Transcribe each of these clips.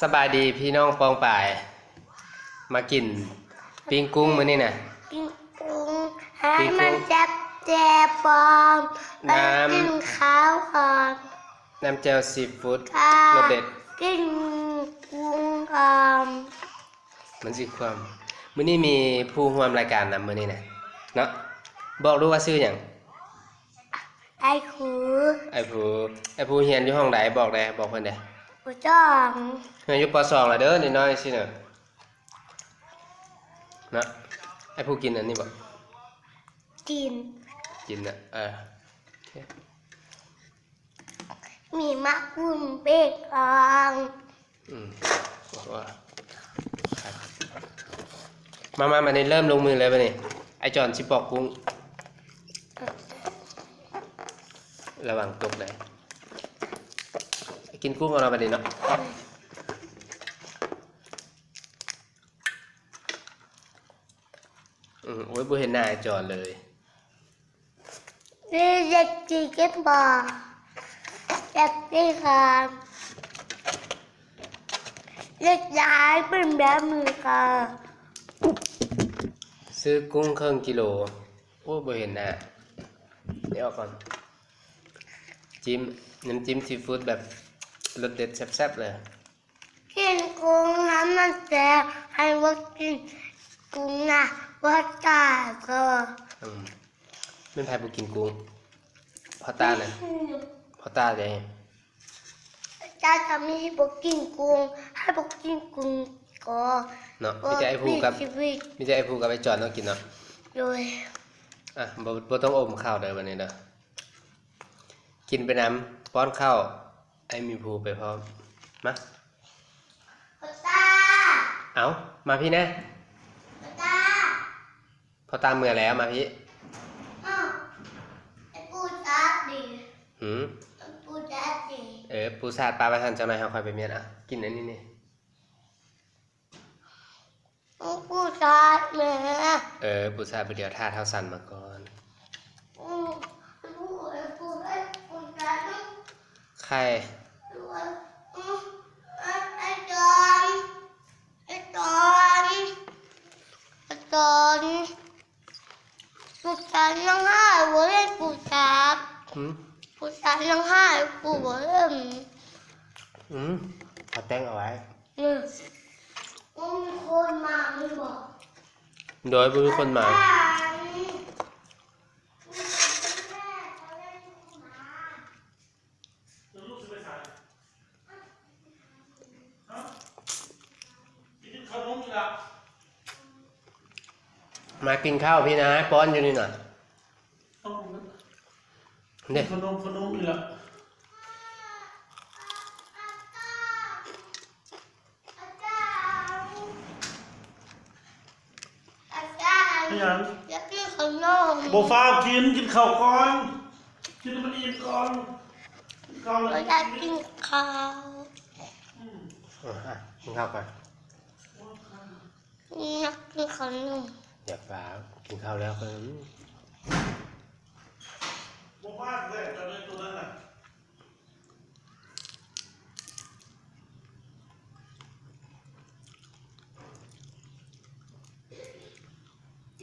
ສະບາຍດີພີ່ນ້ອງປ້ອງປາຍ ມາກິນປີ້ງກຸ້ງມື້ນີ້ນະ ປີ້ງກຸ້ງ ໃຫ້ມັນແຊບໆ ປອມ ນ້ຳ ກິນເຂົ້າກ່ອນ ນ້ຳແຈ່ວຊີຟູດ ລດເດັດ ກິນກຸ້ງກ່ອນ ມັນຊິຄວາມ ມື້ນີ້ມີຜູ້ຮ່ວມລາຍການນຳມື້ນີ້ນະ ເນາະ ບອກດູວ່າຊື່ຫຍັງ? ອ້າຍພູ ອ້າຍພູ ອ້າຍພູຮຽນຢູ່ຫ້ອງໃດ? ບອກແດ່ ບອກເພິ່ນແດ່ ປໍສອງ ຮຽນຢູ່ປໍສອງແລ້ວເດີ ນ້ອຍໆ ຊີ້ນະ ເນາະ ອ້າຍພູກິນອັນນີ້ບໍ່? ກິນ ກິນນະ ເອີ ໂອເຄ ມີໝາກຫຸ່ນເບກອງ ອືມ ມາ ມາ ມາ ນີ້ເລີ່ມລົງມືເລີຍບາດນີ້ ອ້າຍຈອນຊິປອກກຸ້ງ ລະວັງຕົກເດີ ກິນກຸ້ງເອົາເນາະບາດນີ້ເນາະ ອືມ ໂອ້ຍ ບໍ່ເຫັນໜ້າອ້າຍຈອນເລີຍ. ນີ້ເດັກຈີກິນບໍ່? ເດັກຈີກະ ເດັກຍາຍເປັນແບບນີ້ກະ ຊື້ກຸ້ງເຄິ່ງກິໂລ ໂອ້ ບໍ່ເຫັນໜ້າ ນີ້ອອກກ່ອນ ຈິ້ມ ນ້ຳຈິ້ມຊີຟູດແບບລົດເດັດແຊບໆ ເລີຍ. ກິນກຸ້ງໃຫ້ມັນແຊບ ໃຫ້ບໍ່ກິນກຸ້ງນະ ບໍ່ຕາຍກໍ ອືມ ແມ່ນໃຜບໍ່ກິນກຸ້ງ? ພໍ່ຕານັ້ນ ອືມ ພໍ່ຕາເດ້ ຕາຈະມີບໍ່ກິນກຸ້ງ ໃຫ້ບໍ່ກິນກຸ້ງກໍ ເນາະ ມີແຕ່ອ້າຍພູກັບ ມີແຕ່ອ້າຍພູກັບອ້າຍຈອນເນາະກິນເນາະ ໂດຍ ອ່ະ ບໍ່ ບໍ່ຕ້ອງອົມເຂົ້າເດີບາດນີ້ເດີ ກິນໄປນຳ ປ້ອນເຂົ້າ ອ້າຍມີພູໄປພ້ອມ ມາ ພໍ່ຕາ ເອົ້າ ມາພີ້ແນ່ ພໍ່ຕາ ພໍ່ຕາເມືອແລ້ວ ມາພີ້ ອ້າວ ໄອ້ປູຈັກດີ ຫື ປູຈັກດີ ເອີ ປູສາດປະໄວ້ຫັ້ນ ຈັກໜ່ອຍເຮົາຄ່ອຍໄປມ້ຽນ ອ່ະ ກິນອັນນີ້ນີ້ ປູສາດແມ່ ເອີ ປູສາດ ດຽວຖ້າທ້າວສັນມາກ່ອນ ອືມ ປູ ປູ ປູສາດ ໄຂ່ ອືມ ໄອ້ຈອນ ໄອ້ຈອນ ໄອ້ຈອນ ປູສາດຍັງຫາບໍ່ເຫັນປູສາດ ຫື ປູສາດຍັງຫາປູບໍ່ເຫັນ ອືມ ເຂົາແຕ່ງເອົາໄວ້ ອືມ ບໍ່ມີຄົນມາແມ່ນບໍ່? ໂດຍ ບໍ່ມີຄົນມາ ມາກິນເຂົ້າພີ້ນະ ປ້ອນຢູ່ນີ້ນະ ເດ້ ຂະໜົມ ຂະໜົມນີ້ລະ ອີຫຍັງ? ຢາກກິນຂະໜົມ ບໍ່ຟ້າວກິນ ກິນເຂົ້າກ່ອນ ກິນໃຫ້ມັນອີ່ມກ່ອນ ກິນເຂົ້າແລ້ວ ຢາກກິນເຂົ້າ ອືມ ເອີ ກິນເຂົ້າກ່ອນ ຢາກກິນຂະໜົມ ຢ່າຟ້າວ ກິນເຂົ້າແລ້ວຄ່ອຍ ບໍ່ມາກແລ້ວ ເຈົ້າໄດ້ໂຕນັ້ນນະ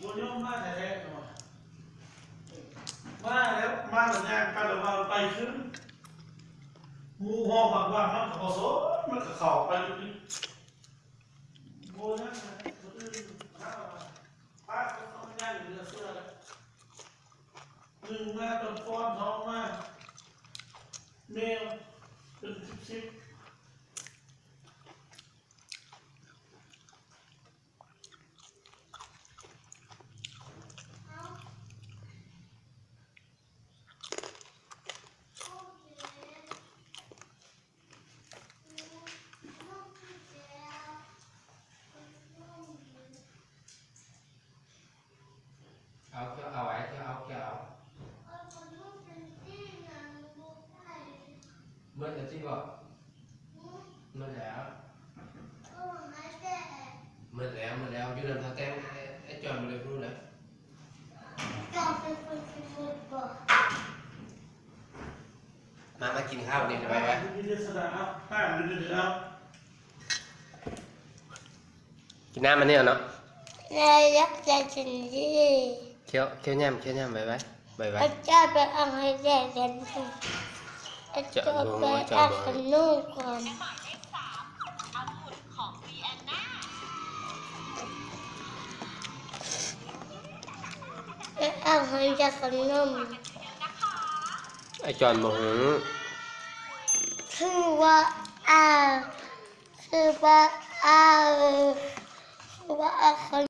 ບໍ່ຍອມມາແທ້ໆ ມາແລ້ວ ມາແລ້ວຍ່າງໄປ ແລ້ວວ່າໄປຄືນ ໝູ່ຮ້ອງວ່າ ມັນກໍບໍ່ສົນ ມັນກໍເຂົ້າໄປ ບໍ່ຍັງນະ ມື້ອື່ນ ມາແລ້ວວ່າ ປ້າກໍຕ້ອງຍ່າງເຫຼືອເຊື່ອແລ້ວ ໜຶ່ງມາຕ້ອງຟ້ອນ ສອງມາ ແມວເປັນສິບໆ. ເອົາ ເຈົ້າເອົາໄວ້ ເຈົ້າເອົາ ເຈົ້າເອົາ ໝົດແລ້ວຕິບໍ? ໝົດແລ້ວ ໝົດແລ້ວ ໝົດແລ້ວ ຢູ່ນຳເຖົ້າແຕ້ມ ໄອ້ ໄອ້ຈອນບໍ່ໄດ້ຮູ້ນະ. ມາ ມາກິນເຂົ້ານີ້ໄວ້ ໄວ້ ມີເທດສະດາ ເອົາ ຕາມຢູ່ເດີ ເອົາ. ກິນນ້ຳອັນນີ້ເອົາເນາະ. ແລ້ວຢາກຈະກິນດີ. ຄຽວ ຄຽວຫຍ້ຳ ຄຽວຫຍ້ຳ ໄວໆ ໄວໆ. ອາຈານໄປເອົາໃຫ້ແດກກັນ. ອາຈານໄປເອົາຂະໜົມກ່ອນ. ໄປເອົາໃຫ້ຈາກຂະໜົມ. ອາຈອນບໍ່ຮູ້. ຄືວ່າ ອາ ຄືວ່າ ອາ ຄືວ່າ ອາ